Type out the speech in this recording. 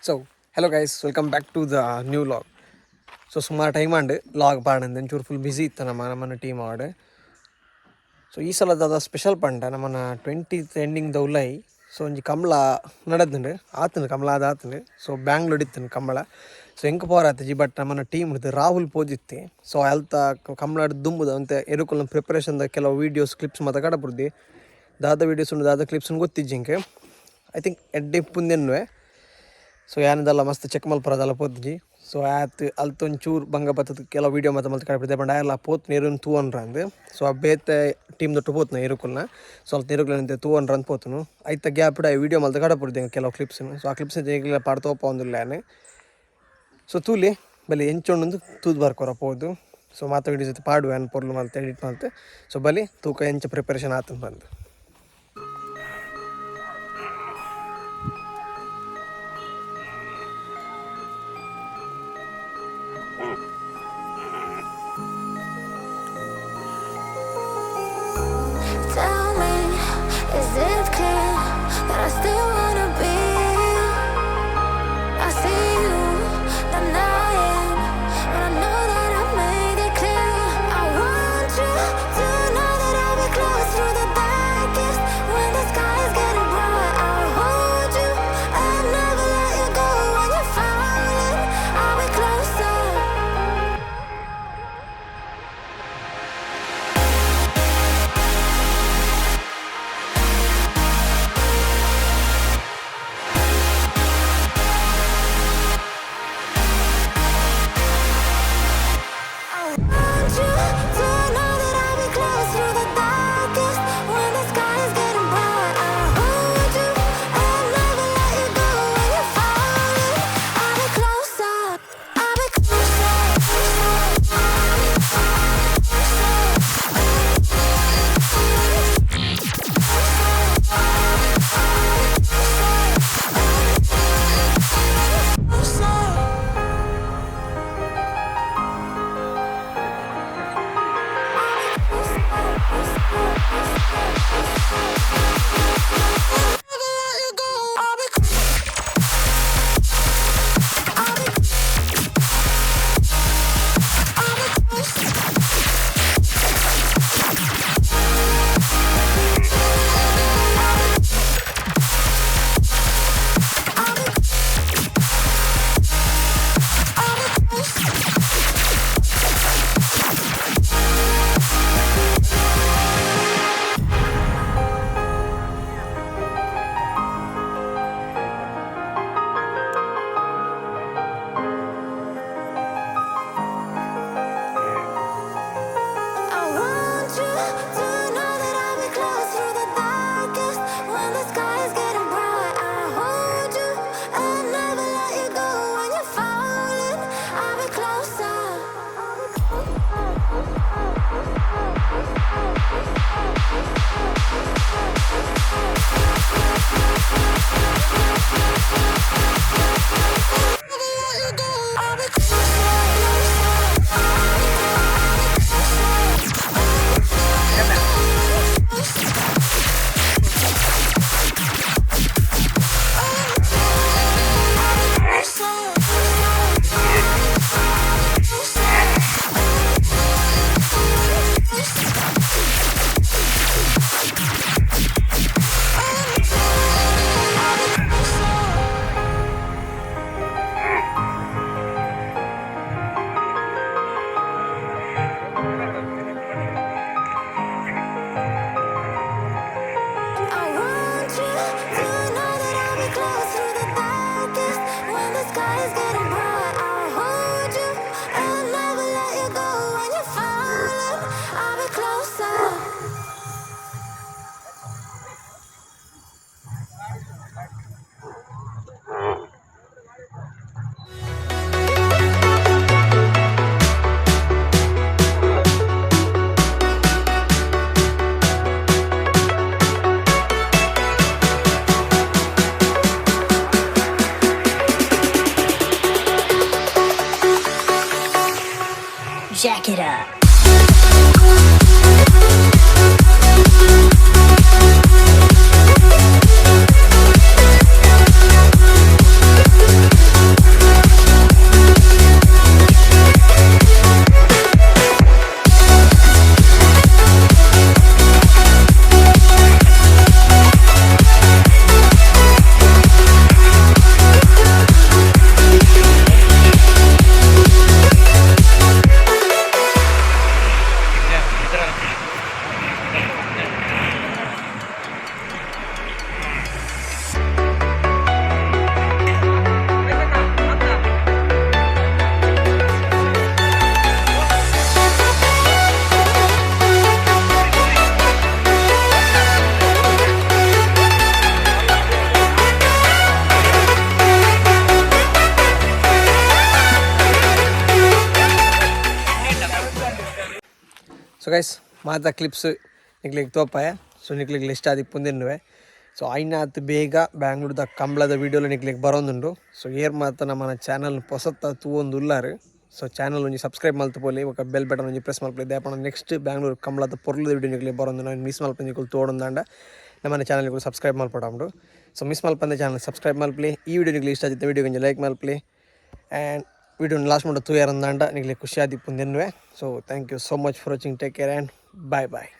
So hello guys, welcome back to the new vlog. So ಸುಮಾರು time ಆಂಡ್ log ಪಾಡಂದು ಒಂಚೂರು full busy ಇತ್ತು ನಮ್ಮ ನಮ್ಮನ್ನ ಟೀಮ್ ಆಡ್. ಸೊ ಈ ಸಲದಾದ ಸ್ಪೆಷಲ್ ಪಂಡ ನಮ್ಮನ್ನ 20th ending the ಉಲೈ. ಸೊ ಒಂಜಿ ಕಂಬಳ ನಡದ್ಂಡು ಆತನು ಕಂಬಳ ಆದ ಆತನು. ಸೊ ಬ್ಯಾಂಗ್ಳೂರ್ ಇತ್ತನು ಕಂಬಳ. ಸೊ ಎಂಕ್ ಪೋರ ಆತಜಿ, ಬಟ್ ನಮ್ಮನ್ನ ಟೀಮ್ ರಾಹುಲ್ ಪೋದಿತ್ತೆ. ಸೊ ಅಲ್ತ ಕಂಬಳ ದುಂಬುದ ಅಂತೆ ಎರುಕುಲ್ನ ಪ್ರಿಪರೇಷನ್ ಕೆಲವು ವೀಡಿಯೋಸ್ ಕ್ಲಿಪ್ಸ್ ಮಾತ ಕಡಪುರ್ದಿ. ದಾದ ವೀಡಿಯೋಸ್ ಉಂಡು, ದಾದ ಕ್ಲಿಪ್ಸ್ ಗೊತ್ತಿಜ್ಜಿ ಎಂಕ್. I think ಎಡ್ಡೆ ಇಪ್ಪುಂದೆನ್ನುವೆ. ಸೊ ಯಾನದಲ್ಲ ಮಸ್ತ್ ಚೆಕ್ ಮಲ್ಪರದಲ್ಲ ಪೋತಿಜಿ. ಸೊ ಆತ್ ಅಲ್ತ ಒಂಚೂರು ಬಂಗ ಬತ್ತದ ಕೆಲವು ವೀಡಿಯೋ ಮಾತ ಮಲ್ತ್ ಕಡಪಿದ್ದೆ. ಪಂಡ ಆಯೆರ್ಲ ಪೋತ್ ನೀರುನ್ ತೂವನ್ರಂದ್. ಸೊ ಆ ಬೇತೆ ಟೀಮ್ ದೊಟ್ಟು ಪೋತ್ನ ಎರುಕುಲ್ನ. ಸೊ ಅಲ್ತ ಎರುಕುಲ್ನ ತೂವನ್ರಂದ್ ಪೋತುನು. ಐತ ಗ್ಯಾಪ್ ಆ ವೀಡಿಯೋ ಮಲ್ತ್ ಕಡಪುರ್ದೆ ಕೆಲವು ಕ್ಲಿಪ್ಸ್. ಸೊ ಆ ಕ್ಲಿಪ್ಸ್ ಎಂಕ್ಲೆಗ್ ಪಾಡ್ ತೋಪಾವೊಂದುಲ್ಲೆ ಯಾನ್. ಸೊ ತೂಲೆ ಬಲೆ ಎಂಚೊಂಡು ತೂದು ಬರ್ಕೊರ ಪೋದು. ಸೊ ಮಾತ ವೀಡಿಯೋಸ್ ಜೊತೆ ಪಾಡುವೆ ಅನ್ ಪೊರ್ಲು ಮಲ್ತ್ ಎಡಿಟ್ ಮಲ್ತ್. ಸೊ ಬಲಿ ತೂಕ ಎಂಚ ಪ್ರಿಪರೇಷನ್ ಆತನ್ ಬಂದು. Tell me, is it clear that I still wanna be? I see you denying, but I know that I made it clear. I want you to know that I'll be close through the darkest when the sky is getting bright. I'll hold you and never let you go when you're falling. I'll be closer. I want you to know that I'll be close through the darkest when the sky is getting bright. I'll hold you and never let you go when you're falling. I'll be closer. I'll be closer. Closer. Never let you go. I'll be. I'll be. I'll be close. I'll be. I'll be close. I want you to know that I'll be close through the darkest when the sky is getting bright. I'll hold you and never let you go when you're falling. I'll be closer. Never let you go. I'll be closer. I want you to know that I'll be close through the darkest when the sky is getting bright. I'll hold you and never let you go when you're falling. I'll be closer. Jack it up. Guys, ಮಾತ clips ನಿಕ್ಲೆಗ್ ತೋಪಾಯ. ಸೊ ನಿಕ್ಲೆಗ್ list ಆದಿಪ್ಪುಂದೆನ್ನುವೆ. ಸೊ ಆಯ್ನಾತ್ ಬೇಗ ಬ್ಯಾಂಗ್ಳೂರ್ದ ಕಂಬ್ಳದ ವೀಡಿಯೋಲ ನಿಕ್ಲೆಗ್ ಬರೋಂದುಂಡು. ಸೊ ಏರ್ ಮಾತ ನಮ್ಮನ ಚಾನಲ್ ಪೊಸತ್ತ ತೂವೊಂದುಲ್ಲಾರು, ಸೊ ಚಾನಲ್ ಒಂಜಿ ಸಬ್ಸ್ಕ್ರೈಬ್ ಮಲ್ತ್ ಪೋಲಿ, ಬೊಕ ಬೆಲ್ ಬಟನ್ ಒಂಜಿ ಪ್ರೆಸ್ ಮಲ್ಪಲೆ. ದಾಯೆ ನೆಕ್ಸ್ಟ್ ಬ್ಯಾಂಗ್ಳೂರ್ ಕಂಬ್ಳದ ಪೊರ್ಲುದ ವೀಡಿಯೋ ನಿಕ್ಲೆಗ್ ಬರೋಂದುಂಡು. ಮಿಸ್ ಮಲ್ಪಂದೆ ನಿಕುಲು ತೋಡೊಂದಾಂಡ ನಮ್ಮನ ಚಾನಲ್ ಸಬ್ಸ್ಕ್ರೈಬ್ ಮಲ್ಪಡಾಂಡು. ಸೊ ಮಿಸ್ ಮಲ್ಪಂದೆ ಚಾನಲ್ ಸಬ್ಸ್ಕ್ರೈಬ್ ಮಲ್ಪಲಿ. ಈ ವಿಡಿಯೋ ನಿಕ್ಲೆ ಇಷ್ಟ ಆದಿತ್ತೆ, ವಿಡಿಯೋ ಒಂಜಿ ಲೈಕ್ ಮಲ್ಪಲಿ. ಆ್ಯಂಡ್ ವಿಡಿಯೋ ಲಾಸ್ಟ್ ಮುಟ್ಟ ತೂಯರಂದಾಂಡ ನಿಕ್ಲೆ ಖುಷಿ ಆದಿಪ್ಪುಂದೆನ್ನುವೆ. So thank you so much for watching. Take care and bye bye.